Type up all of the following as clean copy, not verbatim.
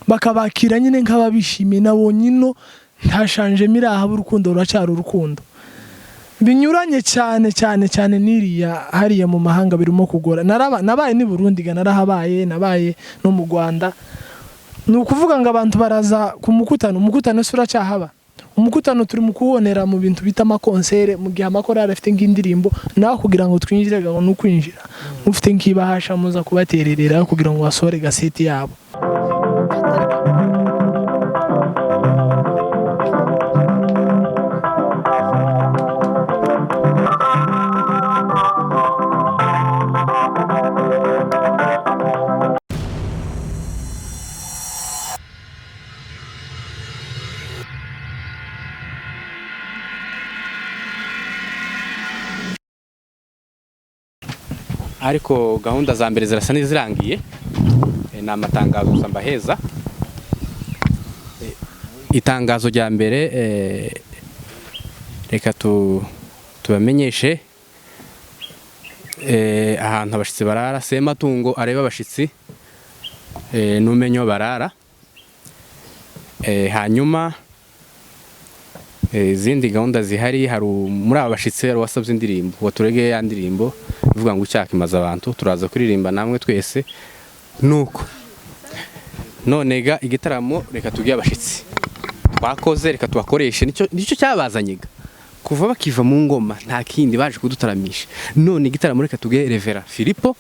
Bakabakira nyine nk'ababishimiye. Nabonye ino ntashanjemo, irahaba urukundo, ruracyari urukundo, binyuranye cyane cyane cyane n'iriya hariya mu mahanga birimo kugora. Nabaye n'i Burundi ga, narahabaye, nabaye no mu Rwanda. Ni ukuvuga ngo abantu baraza ku mukutano, umukutano se uracyahaba? Umukutano turi mu kuwubonera mu bintu bita amakonsere, mu gihe amakorali afite nk'indirimbo, nawe kugira ngo twinjire ngo ni ukwinjira mufite nk'ibahasha, muza kubatererera kugira ngo basohore gaseti yabo. Ariko gahunda za mbere zirasa n'izirangiye. Ni amatangazo gusa mbaheza. Itangazo rya mbere, reka tubamenyeshe ahantu abashitsi barara. Sematungo areba abashitsi, n'umenyo barara. Hanyuma izindi gahunda zihari, hari muri aba bashitsi hari uwasabye indirimbo, waturegeye ya ndirimbo ivuga ngo icyaha kimaze abantu, turaza kuririmba namwe twese. Nuko none ga igitaramo reka tubwiye abashitsi twakoze, reka tubakoreshe, nicyo cyabazanye ga kuva bakiva mu ngoma, nta kindi baje kudutaramisha. None igitaramo reka tubwiye Revera Filipo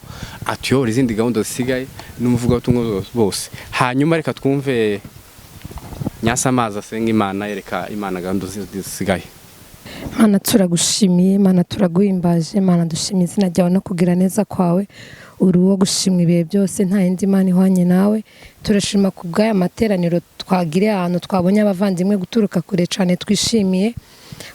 atuyobora izindi gahunda zisigaye n'umuvugabutumwa bose. Hanyuma reka twumve Nyasamazi asenga Imana, yereka Imana gahunda zisigaye. Mana turagushimiye, Mana turaguhimbaje, Mana dushimiye izina ryawe no kugira neza kwawe. Uri uwo gushimwa ibihe byose, nta yindi Mana ihwanye nawe. Turashima ku bw'aya materaniro twagiriye ahantu twabonye abavandimwe guturuka kure cyane, twishimiye.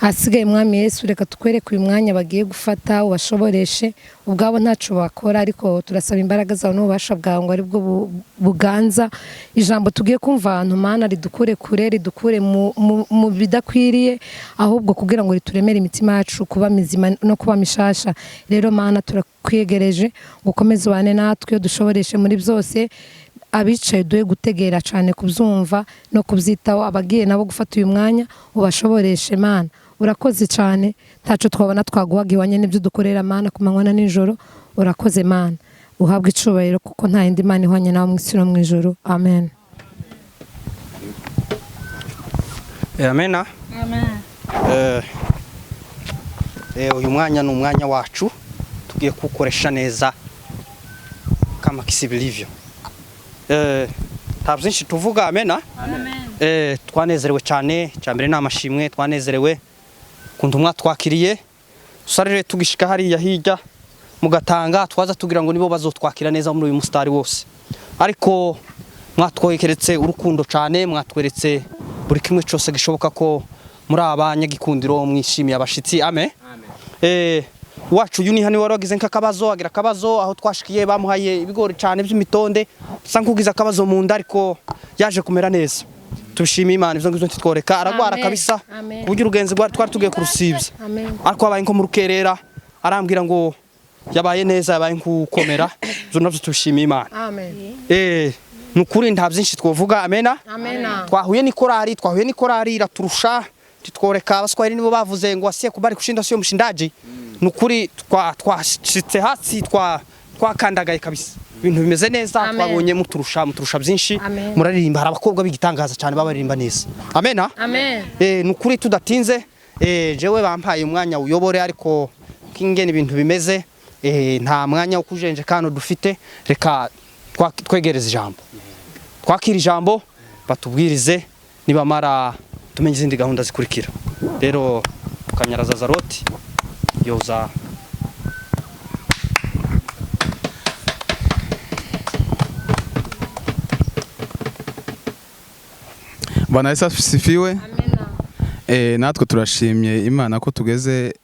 Ahasigaye Mwami Yesu, reka tukwereke uyu mwanya bagiye gufata, ubashoboreshe. Ubwabo ntaco bakora, ariko turasaba imbaraga zawe n'ububasha bwawe ngo aribwo buganza. Ijambo tugiye kumva ahantu, Mana, ridukure kure, ridukure mu bidakwiriye, ahubwo kugira ngo rituremere imitima yacu kuba mizima no kuba mishasha. Rero Mana, turakwegereje ngo ukomeze ubane natwe, dushoboreshe muri byose. Abicaye duhe gutegera cyane kubyumva no kubyitaho, abagiye nabo gufata uyu mwanya ubashoboreshe. Mana, urakoze cyane, ntaco twabona twaguhaga iwanye n'ibyo dukorera, Mana, ku manywa na nijoro. Urakoze Mana, uhabwe icubahiro, kuko nta yindi Mana ihwanye nawe mu isi no mu ijuru. Amen. Amena. Uyu mwanya ni umwanya wacu, tugiye kuwukoresha neza kama kisi vilivyo. Nta byinshi tuvuga. Amena. Twanezerewe cyane. Cyambere ni amashimwe, twanezerewe kuntu mwatwakiriye. Usarire tugishika hariya hirya mugatanga, twaza tugira ngo nibo bazotwakira neza muri uyu mustari wose, ariko mwatweretse urukundo cyane, mwatweretse buri kimwe cyose gishoboka ko muri abanyagikundiro mwishimiye abashitsi. Amen. Wacu uyu ni hano wari wagize nk'akabazo, agira akabazo aho twashikiye, bamuhaye ibigori cyane by'imitonde, bisa nk'ugize akabazo mu nda, ariko yaje kumera neza, tubishimiye Imana. Ibyo ngibyo ntitworeka aragwara Amen. kabisa Amen. ku buryo urugenzi rwari twari tugiye kurusibya, Amen. ariko habaye nko mu rukerera arambwira ngo yabaye neza, yabaye nk'ukomera. Ibyo nabyo tubishimiye Imana. Amen. Ni ukuri nta byinshi twovuga. Amena. Amen. Twahuye n'ikorari iraturusha, titworeka. Abaswahili nibo bavuze ngo asiye kubali kushinda sio mshindaji. Ni ukuri twashitse hasi, twakandagaye kabisa, ibintu bimeze neza. Amen. Twabonye muturusha byinshi. Amen. Muraririmba, hari abakobwa b'igitangaza cyane babaririmba neza. Amena. Amen. Ni ukuri tudatinze, jewe bampaye umwanya uyobore, ariko kingene ibintu bimeze, nta mwanya wo kujenje kano dufite. Reka twegereze ijambo, twakira ijambo, batubwirize, nibamara tumenye izindi gahunda zikurikira. Rero Kanyaraza Zaroti yoza. Bwana Yesu asifiwe. Natwe turashimye Imana ko tugeze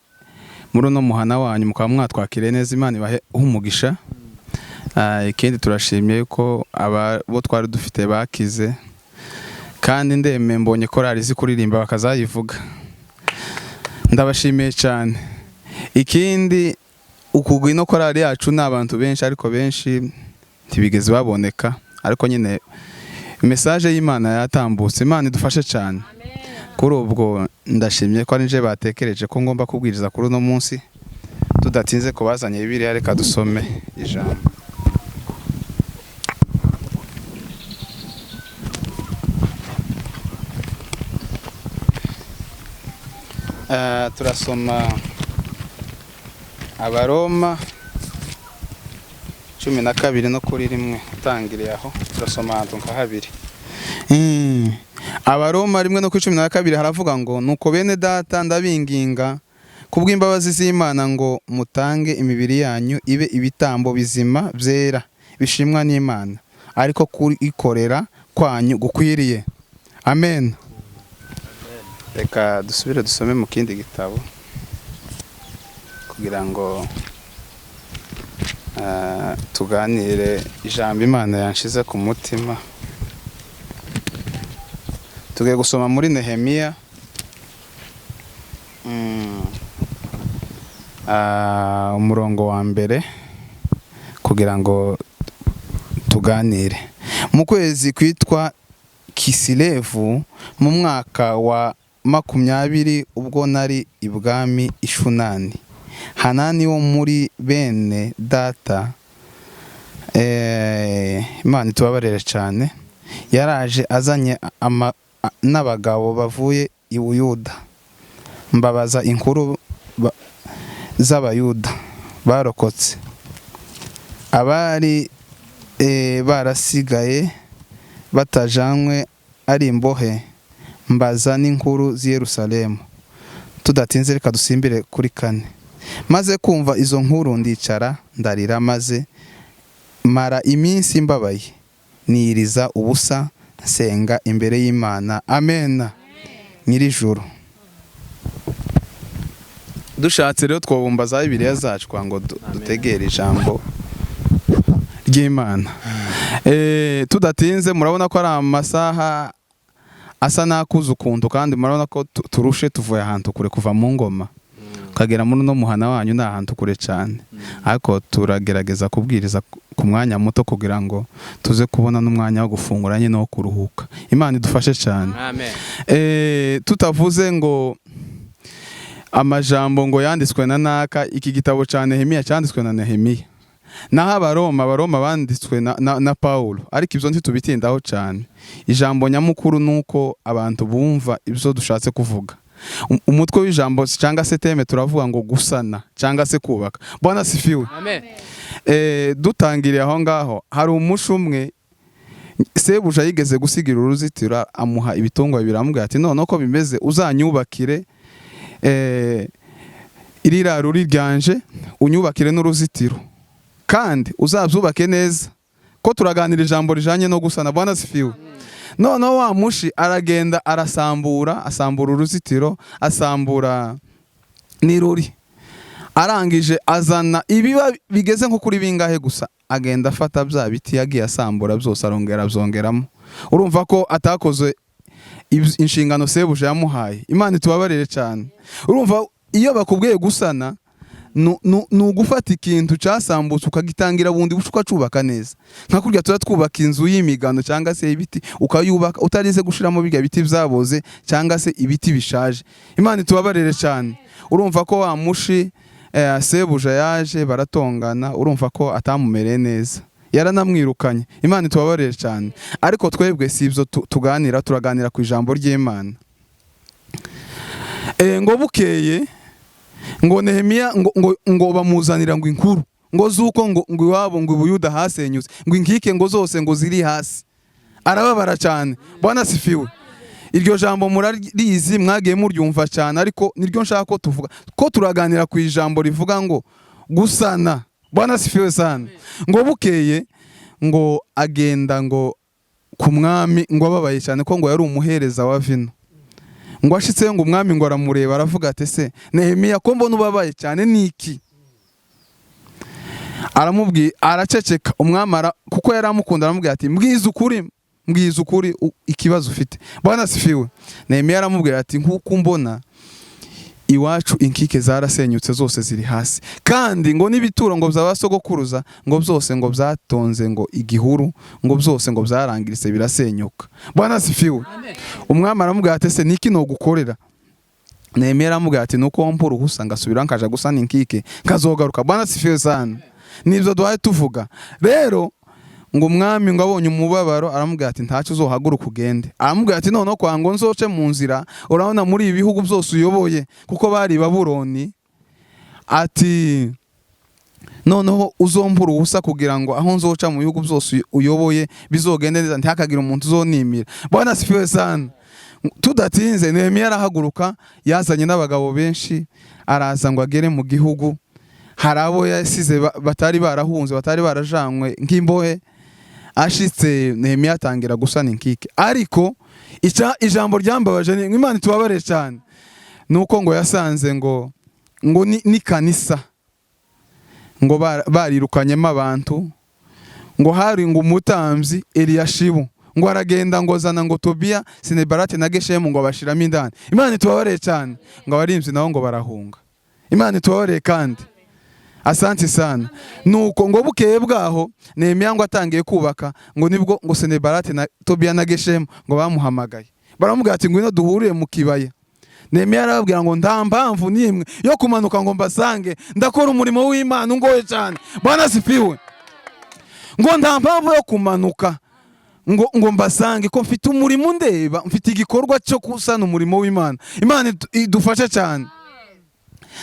muri uno muhana wanyu, mukaba mwatwakiriye neza. Imana ibahe umugisha. Ikindi turashimye ko abo twari dufite bakize, kandi ndeme mbonye korali izi kuririmba bakazayivuga, ndabashimiye cyane. Ikindi, ukugwa ino korali yacu ni abantu benshi, ariko benshi ntibigeze baboneka, ariko nyine Message y'Imana yatambutse. Imana idufashe cyane. Kuri ubwo ndashimye ko ari nje batekereje ko ngomba kubwiriza kuri uno munsi. Tudatinze kubazanye Bibiliya, reka dusome ijambo. Turasoma Abaroma 12 no kuri 1, utangiriye aho turasoma ahantu nka habiri. Abaroma 1 no kuri 12 haravuga ngo nuko bene data ndabinginga kubw'imbabazi z'Imana ngo mutange imibiri yanyu ibe ibitambo bizima byera bishimwa n'Imana, ariko kurikorera kwanyu gukwiriye. Amen. Reka dusubire dusome mu kindi gitabo kugira ngo tuganire ijambo Imana yanshize ku mutima. Tugiye gusoma muri Nehemiya umurongo wa mbere kugira ngo tuganire. Mu kwezi kwitwa Kisilevu mu mwaka wa 20 ubwo nari ibwami Ishunani, Hanani wo muri bene data, Imana itubabarire cyane, yaraje azanye n'abagabo bavuye i Buyuda. Mbabaza inkuru z'Abayuda barokotse, abari barasigaye batajanywe ari imbohe, mbaza n'inkuru z'i Yerusalemu. Tudatinze reka dusimbire kuri 4. Maze kumva izo nkuru ndicara ndarira, maze mara iminsi mbabaye, niyiriza ubusa nsenga imbere y'Imana. Amen. Nyirijuru. Dushatse rero twobumba za Bibiliya zacu ngo dutegere ijambo ry'Imana. Tudatinze murabona ko ari amasaha asa nakuze ukuntu, kandi murabona ko turushe tuvuye ahantu kure kuva mu ngoma ukagera muri no muhana wanyu ni ahantu kure cyane, ariko turagerageza kubwiriza ku mwanya muto kugira ngo tuze kubona n'umwanya wo gufungura nyine no kuruhuka. Imana idufashe cyane. Amen. Tutavuze ngo amajambo ngo yanditswe na naka, iki gitabo cya Nehemiya cyanditswe na Nehemiya, naho Abaroma banditswe na Paulo, ariko ibyo ntitubitindaho cyane. Ijambo nyamukuru nuko abantu bumva ibyo dushatse kuvuga. Umutwe w'ijambo cyangwa se teme turavuga ngo gusana cyangwa se kubaka. Bwana sifiwe. Amen. Dutangiriye aho ngaho, hari umushu umwe sebuja yigeze gusigira uruzitiro, amuha ibitungwa biramubwira ati none uko bimeze uzanyubakire irira ruri ryanje, unyubakire n'uruzitiro, kandi uzabyubake neza. Ko turaganira ijambo rijanye no gusana. Bwana sifiwe. Noneho wa mushi aragenda arasambura, asambura uruzitiro, asambura n'iruri, arangije azana ibiba bigeze nko kuri bingahe gusa, agenda afata bya biti yagiye asambura byose arongera abyongeramo. Urumva ko atakoze inshingano sebuja yamuhaye. Imana itubabarire cyane. Urumva iyo bakubwiye gusana ni ugufata ikintu cyasambutse ukagitangira bundi buce ukacubaka neza. Nka kurya tuba twubaka inzu y'imigano cyangwa se ibiti, ukayubaka utarize gushiramo birya biti byaboze cyangwa se ibiti bishaje. Imana itubabarire cyane. Urumva ko wa mushi sebuja yaje baratongana, urumva ko atamumereye neza, yaranamwirukanye. Imana itubabarire cyane. Ariko twebwe si ibyo tuganira, turaganira ku ijambo ry'Imana. Ngo bukeye ngo Nehemiya ngo bamuzanira ngo inkuru ngo zuko ngo iwabo ngo Buyuda hasenyutse, ngo inkike ngo zose ngo ziri hasi. Arababara cyane. Bwana sifiwe. Iryo jambo murarizi, mwagiye muryumva cyane, ariko niryo nshaka ko tuvuga, ko turaganira ku ijambo rivuga ngo gusana. Bwana sifiwe sana. Ngo bukeye ngo agenda ngo ku mwami ngo ababaye cyane ko ngo yari umuhereza wa vino. Ngo ashitse ngo umwami ngo aramureba aravuga ati se Nehemiya ko mbona ubabaye cyane niki? Aramubwiye, araceceka. Umwami kuko yaramukunda aramubwira ati mbwiza ukuri, mbwiza ukuri ikibazo ufite. Bwana sifiwe. Nehemiya aramubwira ati nkuko mbona Iwacu inkike zarasenyutse zose ziri hasi, kandi ngo n'ibituro ngo bya basogokuruza ngo byose ngo byatonze ngo igihuru, ngo byose ngo byarangiritse birasenyuka. Bwana asifiwe. Umwami aramubwira ati: "Ese niki nogukorera?" Nehemiya aramubwira ati: "Nuko mpa uruhusa ngasubira nkaja gusana inkike, nkazogaruka." Bwana asifiwe sana. Nibyo duhaye tuvuga rero, ngo umwami ngo abonye umubabaro aramubwira ati: "Ntacyo, uzohaguruka ugende." Aramubwira ati: "Noneho kwa ngo nzoce mu nzira, urabona muri ibi bihugu byose uyoboye," kuko bari i Babuloni, ati: "Noneho uzompa uruhusa kugira ngo aho nzoca mu bihugu byose uyoboye bizogende neza, ntihakagire umuntu uzonimira." Bwana asifiwe sana. Tudatinze, Nehemiya arahaguruka, yazanye n'abagabo benshi, araza ngo agere mu gihugu. Hari abo yasize batari barahunze, batari barajanywe nk'imbohe. Ashitse, Nehemiya atangira gusana inkike, ariko ijambo ryambabaje ni, Imana itubabare cyane, nuko ngo yasanze ngo ni kanisa ngo barirukanyemo abantu, ngo hari ngo umutambyi Eliyashibu ngo aragenda ngo zana ngo Tobiya, Senebarati na Geshemu, ngo bashiramo indani. Imana itubabareye cyane. Ngo abarinzi nabo ngo barahunga. Imana itubabareye kandi asante sana. Nuko ngo bukeye bwaho, Nehemiya ngo atangiye kubaka, ngo nibwo ngo Senebarati na Tobiya na Geshemu ngo bamuhamagaye, baramubwira ati: "Ngwino duhurire mu kibaya." Nehemiya arababwira ngo: "Nta mpamvu n'imwe yo kumanuka ngo mbasange, ndakora umurimo w'Imana ungoye cyane." Bwana asifiwe. Ngo nta mpamvu yo kumanuka ngo mbasange, ko mfite umurimo undeba, mfite igikorwa cyo gusana umurimo w'Imana. Imana idufashe cyane.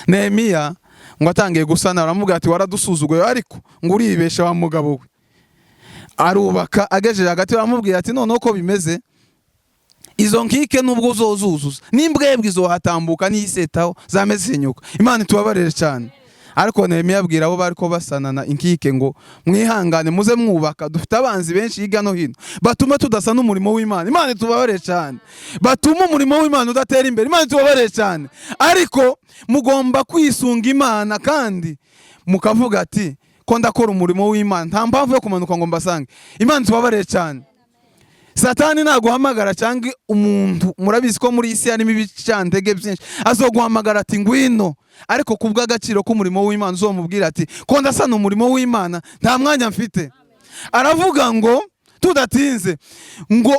Nehemiya ngo atangiye gusana, aramubwira ati: "Waradusuzuguye, ariko ngo uribesha wa mugabo we." Arubaka, agejeje hagati baramubwira ati: "Noneho ko bimeze, izo nkike nubwo uzozuzuza, n'imbwebwe izohatambuka n'iyisetaho zame zisenyuka." Imana itubabarire cyane. Ariko Nehemiya abwira abo bariko basanana inkike ngo: "Mwihangane, muze mwubaka, dufite abanzi benshi hirya no hino batuma tudasa n'umurimo w'Imana." Imana itubabarire cyane. Batuma umurimo w'Imana udatera imbere. Imana itubabarire cyane. Ariko mugomba kwisunga Imana kandi mukavuga ati: "Ko ndakora umurimo w'Imana, nta mpamvu yo kumanuka ngo mbasange." Imana itubabarire cyane. Satani naguhamagara cyangwa umuntu, murabizi ko muri isi harimo ibicantege byinshi, azoguhamagara ati: "Ngwino," ariko ku bw'agaciro k'umurimo w'Imana uzomubwira ati: "Ko ndasana umurimo w'Imana, nta mwanya mfite." Aravuga ngo tudatinze, ngo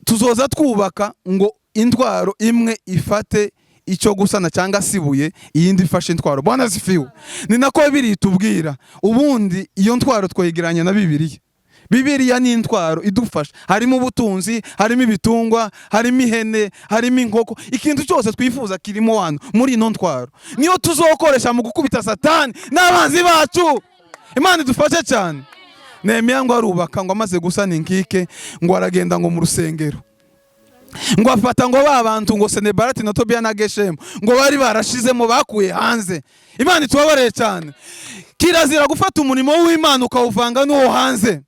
tuzoza twubaka, ngo intwaro imwe ifate icyo gusana cyangwa se ibuye, iyindi ifashe intwaro. Bwana asifiwe. Ni nako Bibiliya itubwira. Ubundi iyo ntwaro twegeranya na Bibiliya. Bibiliya ni intwaro idufasha. Harimo ubutunzi, harimo ibitungwa, harimo ihene, harimo inkoko, ikintu cyose twifuza kirimo hano muri ino ntwaro. Niyo tuzokoresha mu gukubita Satani n'abanzi bacu. Imana idufashe cyane. Nehemiya ngo arubaka, ngo amaze gusana inkike, ngo aragenda ngo mu rusengero, ngo afata ngo ba bantu, ngo Senebarati na Tobiya na Geshemu, ngo bari barashizemo, bakuye hanze. Imana itubabareye cyane. Kirazira gufata umurimo w'Imana ukawuvanga n'uwo hanze.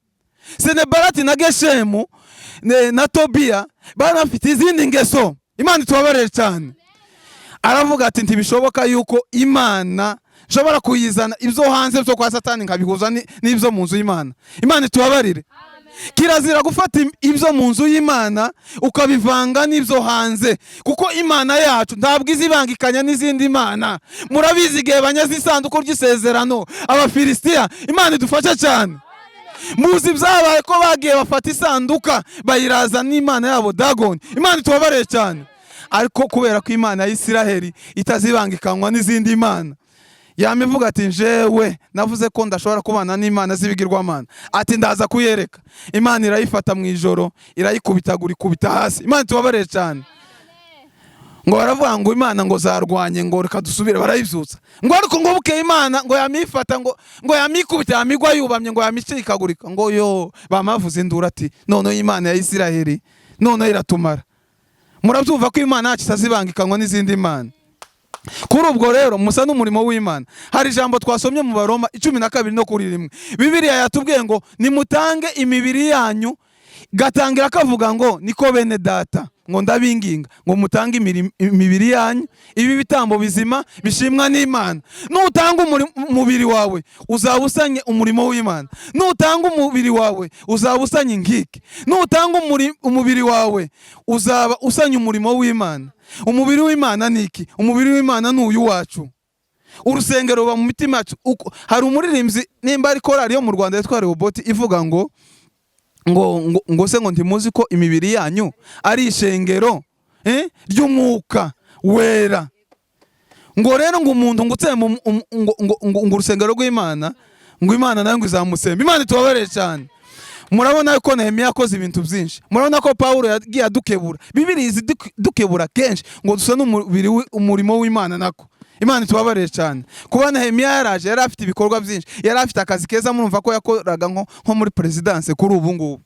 Senebarati na Geshemu na Tobiya bari bafite izindi ngeso. Imana itubabarire cyane. Aravuga ati: "Ntibishoboka yuko Imana nshobora kuyizana ibyo hanze byo kwa Satani nkabihuza n'ibyo mu nzu y'Imana." Imana itubabarire. Kirazira gufata ibyo mu nzu y'Imana ukabivanga n'ibyo hanze, kuko Imana yacu ntabwo izibangikanya n'izindi mana. Murabizi igihe banyaze isanduku ry'isezerano, Abafilisitiya. Imana idufashe cyane. Muzi byabaye ko bagiye bafata isanduka bayiraza n'imana yabo Dagoni. Imana itubabarire cyane. Ariko kubera ko Imana ya Isiraheli itazibangikanywa n'izindi mana, yama ivuga ati: "Njewe navuze ko ndashobora kubana n'imana z'ibigirwamana," ati: "Ndaza kuyereka." Imana irayifata mu ijoro, irayikubitagura, ikubita hasi. Imana itubabarire cyane. Ngo baravuga ngo Imana ngo zarwanye, ngo reka dusubire, barayibyutsa. Ngo ariko ngo bukeye Imana ngo yamifata, ngo yamikubita, yamigwa yubamye, ngo yamicikagurika. Ngo yo bamavuze induru ati: "Noneho Imana ya Isiraheli noneho iratumara." Murabyumva ko Imana yacu itazibangikanywa n'izindi mana. Kuri ubwo rero musa n'umurimo w'Imana. Hari ijambo twasomye mu Baroma 12 no kuri 1. Bibiliya yatubwiye ngo nimutange imibiri yanyu, gatangira kavuga ngo: "Niko bene data." ngo ndabinginga ngo mutange imibiri yanyu ibi bitambo bizima bishimwa n'Imana. Nutanga umubiri wawe uzaba usanye umurimo w'Imana. Nutanga umubiri wawe uzaba usanye inkike. Nutanga umubiri wawe uzaba usanye umurimo w'Imana. Umubiri w'Imana ni iki? Umubiri w'Imana ni uyu wacu. Urusengero ruba mu mitima yacu. Hari umuririmbyi nimba ari korali yo mu Rwanda yitwa Rehoboti ivuga ngo ngo ngo se ngo ntimuzi ko imibiri yanyu ari ishengero ry'umwuka wera. Ngo rero ngo umuntu ngo utsemba ngo urusengero rw'Imana, ngo Imana nayo ngo izamusemba. Imana itubabarire cyane. Murabona ko Nehemiya yakoze ibintu byinshi. Murabona ko Pawulo yagiye adukebura. Bibiliya izi dukebura kenshi ngo dusa n'umubiri umurimo w'Imana nako. Imana itubabarire cyane. Kuba Nehemiya yaraje yari afite ibikorwa byinshi, yari afite akazi keza, murumva ko yakoraga nko muri perezidanse kuri ubu ngubu.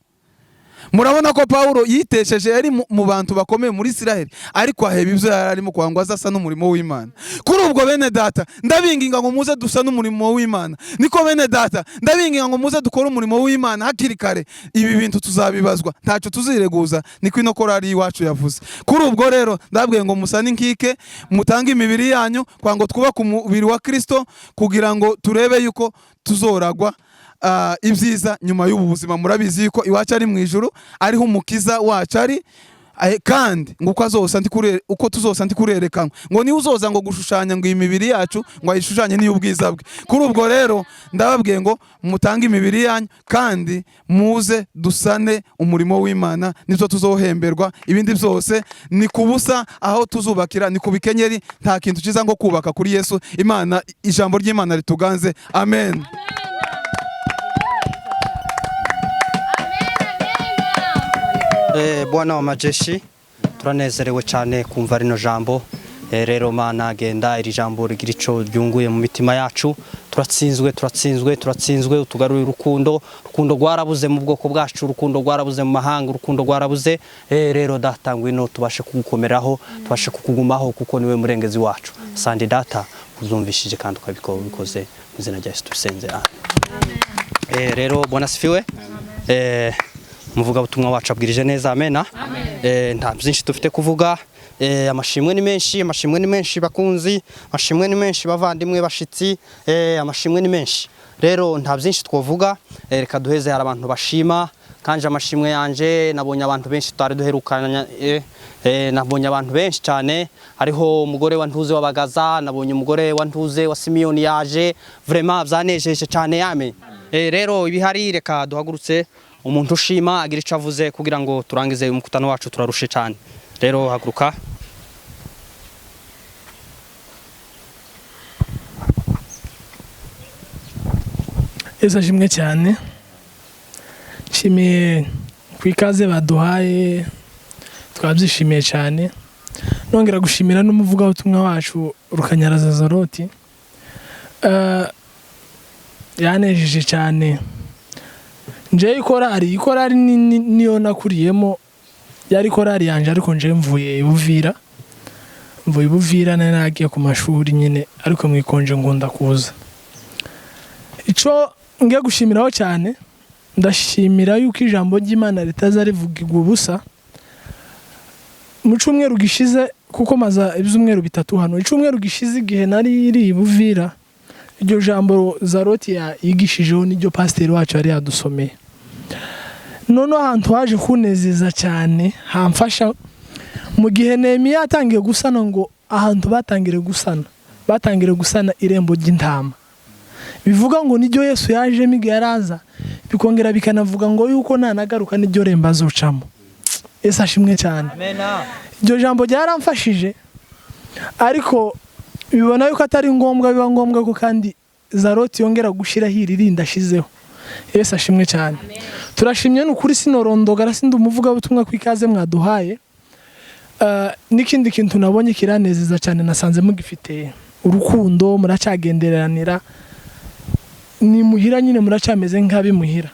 Murabona ko Pawulo yitesheje, yari mu bantu bakomeye muri Israel, ariko aheba ibyo yari arimo kugira ngo azasa n'umurimo w'Imana. Kuri ubwo bene data ndabinginga ngo muze dusa n'umurimo w'Imana. Niko bene data ndabinginga ngo muze dukore umurimo w'Imana hakiri kare. Ibi bintu tuzabibazwa, ntacyo tuzireguza, niko ino korali iwacu yavuze. Kuri ubwo rero ndabwiye ngo musane inkike, mutange imibiri yanyu kugira ngo twubake umubiri wa Kristo, kugira ngo turebe yuko tuzoragwa ibyiza nyuma y'ubu buzima. Murabizi yuko iwacu ari mu ijuru, ariho umukiza wacu ari, kandi ngo uko tuzosa ndikurerekanwa, ngo niwe uzoza ngo gushushanya ngo iyi mibiri yacu ngo ayishushanye n'iy'ubwiza bwe. Kuri ubwo rero ndababwiye ngo mutange imibiri yanyu kandi muze dusane umurimo w'Imana, nibyo tuzohemberwa. Ibindi byose ni kubusa, aho tuzubakira ni ku bikenyeri, nta kintu cyiza ngo kubaka kuri Yesu. Imana, ijambo ry'Imana rituganze. Amen. Bwana wa majeshi, turanezerewe cyane kumva rino jambo. Rero Mana genda iri jambo rigira ico ryunguye mu mitima yacu. Turatsinzwe, turatsinzwe, turatsinzwe. Utugaruye urukundo. Urukundo rwarabuze mu bwoko bwacu, urukundo rwarabuze mu mahanga, urukundo rwarabuze. Rero data ngwino tubashe kugukomeraho, tubashe kukugumaho, kuko niwe murengezi wacu. Sandi data uzumvishije kandi ukabikoze mu izina rya Yesu tubisenze, amen. Rero Bwana asifiwe. Muvuga butumwa wacu abwirije neza, amena. Nta byinshi dufite kuvuga. Amashimwe ni menshi, amashimwe ni menshi bakunzi, amashimwe ni menshi bavandimwe bashitsi, amashimwe ni menshi. Rero nta byinshi twovuga. Reka duheze, hari abantu bashima kanje amashimwe yanje. Nabonye abantu benshi tutari duherukanya, nabonye abantu benshi cyane. Hariho umugore wa Ntuze w'Abagaza, nabonye umugore wa Ntuze wa Simiyoni yaje, vraiment byanejeje cyane yame. Rero ibihari reka duhagurutse umuntu ushima agira ico avuze kugira ngo turangize umukutano wacu, turarushe cyane. Rero haguruka. Yesu ashimwe cyane. Nshimiye ku ikaze baduhaye, twabyishimiye cyane. Nongera gushimira n'umuvugabutumwa wacu Rukanyaraza Zaroti. Yanejeje cyane. Nje ikorari niyo nakuriyemo, yari korari yanje, ariko nje mvuye Ibuvira. Mvuye Ibuvira nari nagiye ku mashuri nyine, ariko mwikonje ngunda kuza. Ico ngiye gushimiraho cyane, ndashimira yuko ijambo ry'Imana ritaza rivugirwa ubusa. Mu cyumweru gishize, kuko maza ibyumweru bitatu hano, icyumweru gishize igihe nari iri Ibuvira, iryo jambo Zaroti yigishijeho n'iryo pasiteri wacu yari yadusomeye. Noneho ahantu haje kunezeza cyane hamfasha, mu gihe Nehemiya yatangiye gusana, ngo ahantu batangire gusana irembo ry'intama, bivuga ngo niryo Yesu yajemo igihe yaraza, bikongera bikanavuga ngo yuko nanagaruka niryo rembo azocamo. Yesu ashimwe cyane. Iryo jambo ryaramfashije, ariko bibona yuko atari ngombwa, biba ngombwa ko kandi Zaroti yongera gushiraho iririnda ashizeho. Yesu ashimwe cyane. Turashimye n'ukuri, sinorondogara, sindi umuvugabutumwa ku ikaze mwaduhaye. N'ikindi kintu nabonye kiranezeza cyane, nasanze mugifite urukundo, muracyagenderanira, ni muhira nyine, muracameze nk'abimuhira.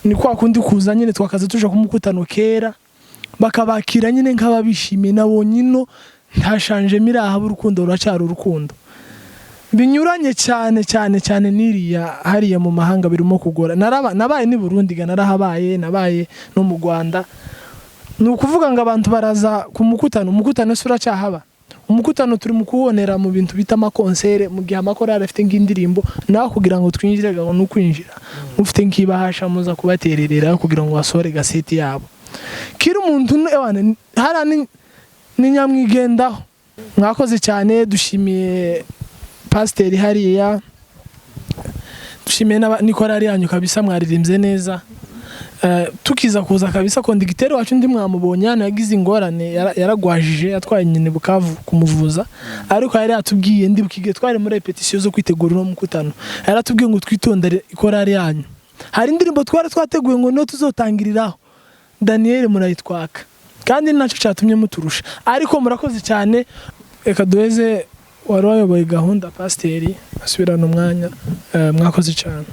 Ni kwa kundi kuza nyine twakaza tuja kumukutano kera, bakabakira nyine nk'ababishimiye. Nabonye ino ntashanje miraha, urukundo ruracyari urukundo. Binyuranye cyane cyane cyane n'iriya hariya mu mahanga birimo kugora. Nabaye ni Burundi ga, narahabaye, nabaye no mu Rwanda. Ni ukuvuga ngo abantu baraza ku mukutano, umukutano se uracyahaba? Umukutano turi mu kuwubonera mu bintu bita amakonsere, mu gihe amakorali afite nk'indirimbo, nawe kugira ngo twinjire ngo ni ukwinjira mufite nk'ibahasha muza kubatererera kugira ngo basohore gaseti yabo. Kiri umuntu hara ni nyamwigendaho. Mwakoze cyane, dushimiye pasiteri hariya, dushimiye n'ikorali yanyu kabisa, mwaririmbye neza. Tukiza kuza kabisa, kondigiteri wacu ndi mwamubonye hano yagize ingorane, yaragwajije, yatwaye nyine Bukavu kumuvuza, ariko yari yatubwiye, ndibukige twari muri repetition zo kwitegura uno mukutano, yaratubwiye ngo twitondere ikorali yanyu. Hari indirimbo twari twateguye ngo niyo tuzotangiriraho, Daniel murayitwaka, kandi nacyo cyatumye muturusha. Ariko murakoze cyane, reka duheze wari wayoboye gahunda pasiteri asubirana umwanya. Mwakoze cyane.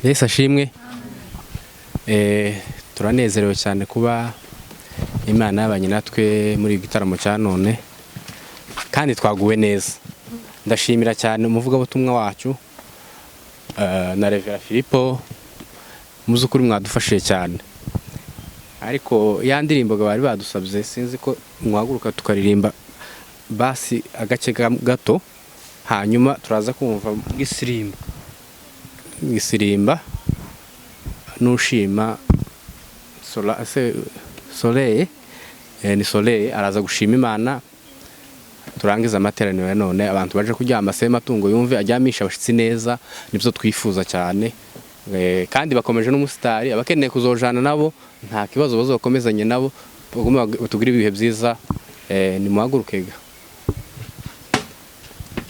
Yesu ashimwe. Turanezerewe cyane kuba Imana yabanye natwe muri iki gitaramo cya none, kandi twaguwe neza. Ndashimira cyane umuvugabutumwa wacu na Reverend Filipo, muzukuri mwadufashije cyane. Ariko ya ndirimbo bari badusabye sinzi ko mwahaguruka tukaririmba basi agace gato, hanyuma turaza kumva Gisirimba. Gisirimba nushima Soleil, ni Soleil araza gushima Imana. Turangiza amateraniro ya none, abantu baje kuryama se matungo yumve aryamisha abashitsi neza, nibyo twifuza cyane. Kandi bakomeje n'umusitari, abakeneye kuzojana nabo nta kibazo, bazokomezanye nabo, batugire ibihe byiza. Ni muhaguruke ga.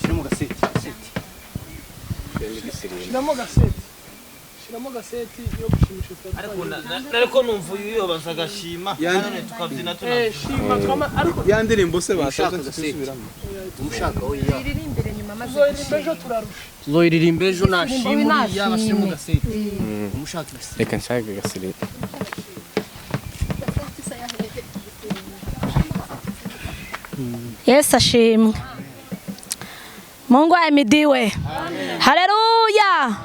Shiramo gaseti. Shiramo gaseti. Shiramo gaseti yo gushimisha. Ariko numva uyu baza gashima none tukabyina tunabye. Shima twama ariko ya ndirimbo se basabye tusubiramo. Umushaka oya. Iririmbere nyuma maze tuzoyirimba ejo turarusha. Tuzoyiririmba ejo nashima uriya bashiramo gaseti. Umushaka gaseti. Reka nshake gaseti. Yesu ashimwe. Mungu ahimidiwe. Haleluya.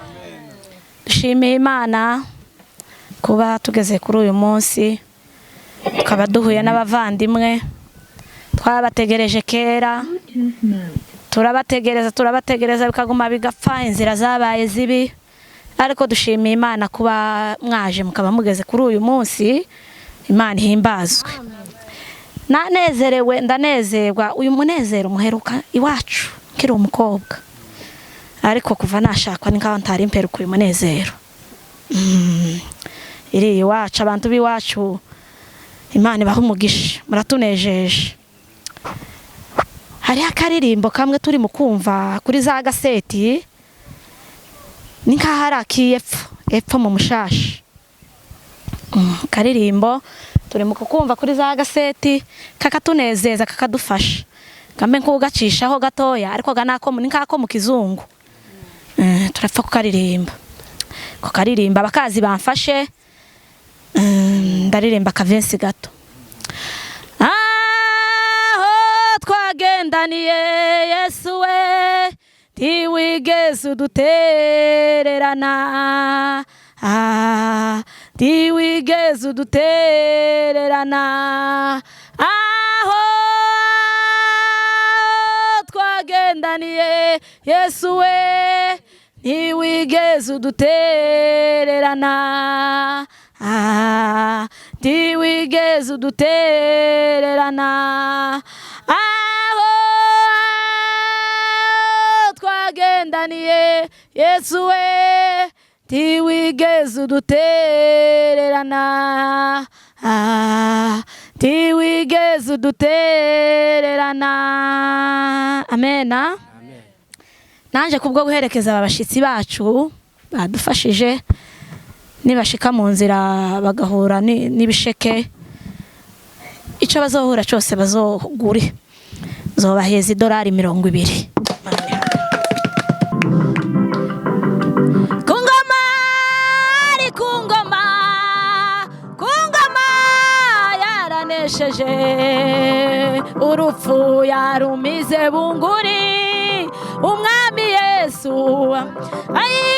Dushimiye Imana kuba tugeze kuri uyu munsi, tukaba duhuye n'abavandimwe twabategereje kera, turabategereza bikaguma bigapfa, inzira zabaye zibi, ariko dushimiye Imana kuba mwaje mukaba mugeze kuri uyu munsi. Imana ihimbazwe. Nanezerewe, ndanezerwa. Uyu munezero muheruka iwacu nkiri umukobwa, ariko kuva nashakwa ni nkaho ntari mperuka uyu munezero. Iri iwacu, abantu b'iwacu, Imana ibaha umugisha, muratunejeje. Hari akaririmbo kamwe turi mu kumva kuri za gaseti, ni nkaho ari ak'iyepfo, epfo mu mushashi. Karirimbo turi mu kukumva kuri za gaseti, kakatunezeza, kakadufasha. Kambe nkugacishaho gatoya, ariko ganako ni nkako mu kizungu. Turapfa kukaririmba. Kukaririmba abakazi bamfashe, ndaririmba kavensi gato. Aho twagendaniye Yesu we, ntiwigeze udutererana. Ntiwigeze udutererana. Aho twagendaniye Yesu we, ntiwigeze udutererana. Ntiwigeze udutererana. Aho twagendaniye Yesu we, ntiwigeze udutererana. Ntiwigeze udutererana. Amena. Nanje kubwo guherekeza aba bashitsi bacu badufashije, nibashika mu nzira bagahura n'ibisheke, ico bazohura cyose bazogure, zobaheza idolari 20. Kungoma ari kungoma, kungoma yaranesheje, urupfu yarumize bunguri, umwami Yesu Ayi.